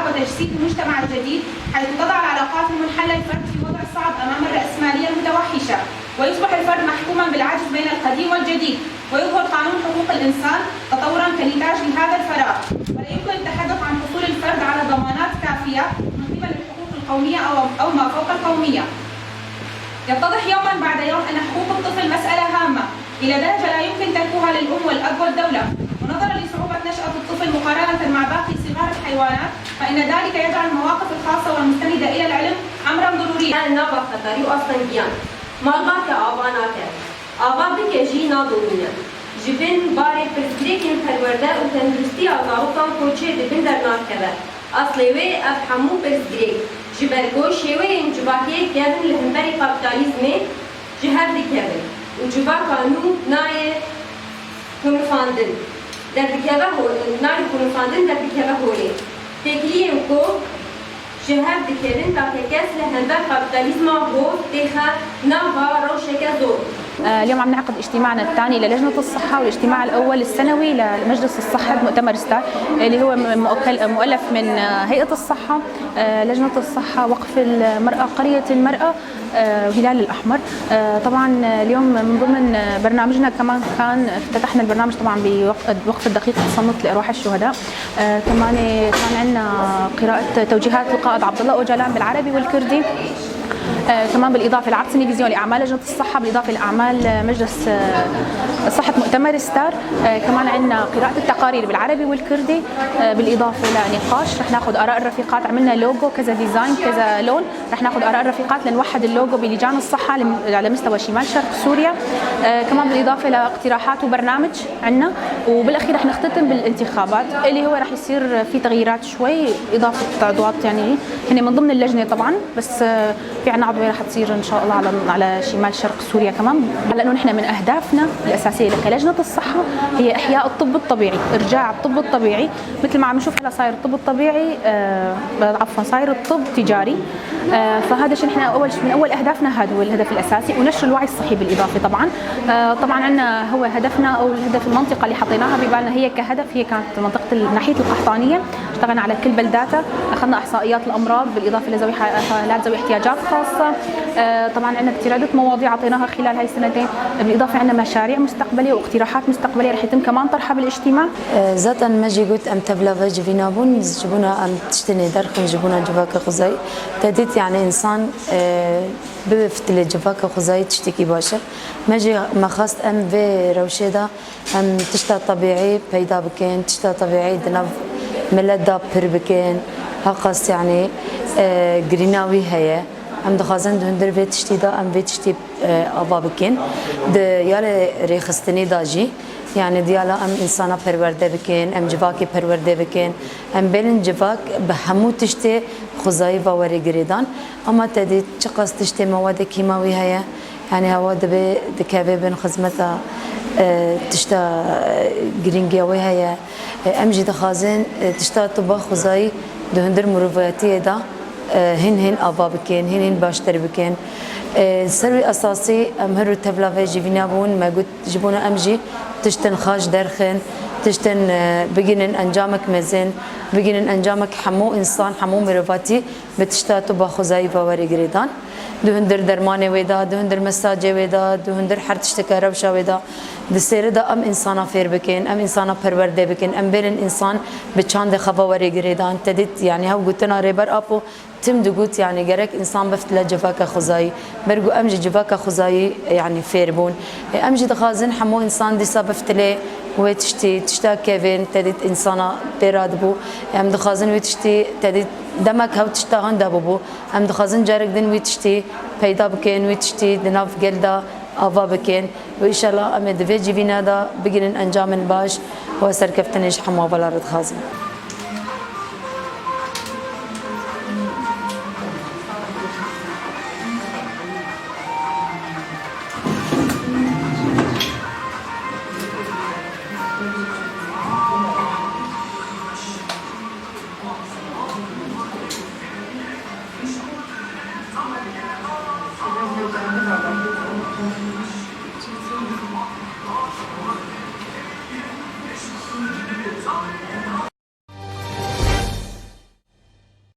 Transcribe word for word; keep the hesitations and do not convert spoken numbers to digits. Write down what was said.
وتجسيد المجتمع الجديد، حيث تضع العلاقات المنحلة الفرد في وضع صعب أمام الرأسمالية المتوحشة، ويصبح الفرد محكوما بالعجز بين القديم والجديد، ويظهر قانون حقوق الإنسان تطورا كنتاج لهذا الفراغ، ولا يمكن التحدث عن حصول الفرد على ضمانات كافية من قبل الحقوق القومية أو، أو ما فوق القومية. يتضح يوما بعد يوم أن حقوق الطفل مسألة هامة إلى درجة لا يمكن تركها للأم والأب والدولة، ونظرا لصعوبة نشأة الطفل مقارنة مع باقي صغار الحيوانات، فإن ذلك يجعل المواقف الخاصة والمستندة إلى العلم أمرا ضروريا. Nava xeterî û astengiyan. Malbate ava nake. Ava bike jî nadomîne. Ji bin barê pirsgirêkên perwerde û tenduristiya zarokan koçê dibin dernakeve. Aslê wê ev hemû pirsgirêk, ji ber ku şêweyên civakê kevin li hemberî kapîtalîzmê ji hev dikevin û civaka nû nayê xunifandin derdikeve ho-, nayê xunifandin derdikeve holê. Têkiliyên ku ji hev dikevin, takekes li hember kapîtalîzma hov têxe nava rewşeke zor. آه، اليوم عم نعقد اجتماعنا الثاني للجنة الصحة، والاجتماع الأول السنوي لمجلس الصحة بمؤتمر ستار، اللي هو م-، مؤكل-، مؤلف من، آه، هيئة الصحة، آه، لجنة الصحة، وقف المرأة، قرية المرأة، آه، وهلال الأحمر. آه، طبعًا، آه، اليوم من ضمن، آه، برنامجنا كمان كان افتتحنا البرنامج طبعًا بوقف الدقيقة تصنت لأرواح الشهداء. آه، كمان كان عندنا قراءة توجيهات القائد عبد الله أوجالان بالعربي والكردي. آه، كمان بالإضافة لعرض سيني فيزيون لأعمال لجنة الصحة، بالإضافة لأعمال، آه، مجلس، آه، صحة مؤتمر ستار. آه، كمان عندنا قراءة التقارير بالعربي والكردي. آه، بالإضافة لنقاش، رح ناخد آراء الرفيقات، عملنا لوجو، كذا ديزاين، كذا لون. رح ناخد آراء الرفيقات لنوحد اللوجو بلجان الصحة لم-، على مستوى شمال شرق سوريا. آه، كمان بالإضافة لاقتراحات وبرنامج عنا، وبالأخير رح نختتم بالانتخابات اللي هو رح يصير في تغييرات شوي، إضافة عضوات يعني هن من ضمن اللجنة طبعًا، بس، آه، في عنا عضوة رح تصير إن شاء الله على، على شمال شرق سوريا كمان، على إنه نحن من أهدافنا الأساسية كلجنة الصحة هي إحياء الطب الطبيعي، إرجاع الطب الطبيعي. مثل ما عم نشوف هلا صاير الطب الطبيعي، آه، عفوًا، صاير الطب تجاري. آه، فهذا الشيء نحن أول شيء من أول أهدافنا هذا هو الهدف الأساسي، ونشر الوعي الصحي بالإضافة طبعًا. آه، طبعًا عنا هو هدفنا أو الهدف المنطقة اللي حطيناها ببالنا هي كهدف، هي كانت منطقة ال-، ناحية القحطانية. اشتغلنا على كل بلداتها، أخذنا إحصائيات الأمراض، بالإضافة لذوي ح-، حالات ذوي احتياجات خاصة. آه، طبعًا عنا كتير عدة مواضيع عطيناها خلال هاي السنتين، بالإضافة عنا مشاريع مستقبلية واقتراحات مستقبلية رح يتم كمان طرحها بالاجتماع. Zaten me jî got em tevla vê civîna bûn, ji bona em tiştê nêderxin ji bona civaka xwezayî. Te dît, yani, însan, e, bibe fitilê civaka xwezayî tiştekî baş e. Me jî me xwest em vê rewşê de em tişta tebîî peyda bikin, tişta tebîî di nav milet de pir bikin. Heqas, yani, e, girîna wî heye. Em dixwazin di hundir vê tiştî de em vê tiştî, e, ava bikin. Di yalê rêxistinê de jî, yani, diyala em însana perwerde bikin, em civakê perwerde bikin, em bêlin civak bi hemû tiştê xwezayî ve were girêdan. Ama te dî çiqas tiştê mewade kîmawî heye, yani, hewa dibê dikeve bin xizmeta, e, tişta, e, girîngiya wê heye. E, em jî dixwazin, e, tişta tiba xwezayî di hundir mirovatiyê de, e, hîn hîn ava bikin, hîn hîn baştir bikin. E, ser wî esasî em her û tevla vê civîna bûn, me got, ji bona em jî tiştin xaş derxin, tiştin, e, bigînin encamek mezin, bigînin encamek hemû însan, hemû mirovatî bi tişta tiba xwezayî ve were girêdan. Di hundir dermanê wê de, di hundir mesajê wê de, di hundir her tişteke rewşa wê de, di sêrê de em însana fêr bikin, em însana perwerde bikin, em bêlin însan bi çandê xwe ve were girêdan. Te dît, yani, hew gotina Rêber Apo tim digot, yani, gerek însan bifitile civaka xwezayî. Ber ku em ji civaka xwezayî, yani, fêr bûn. E, em jî dixwazin hemû însan dîsa bifitilê wê tiştî, tişta kevin, te dît însana pê radibû. Em dixwazin wê tiştî, te dît demek hew tişta hunda bûbû. Em dixwazin carek din wî tiştî peyda bikin, wî tiştî di nav gel de ava bikin û înşallah em ê di vê civîna de bigihînin encamên baş û serkeftinê ji hemû hevala re dixwazin.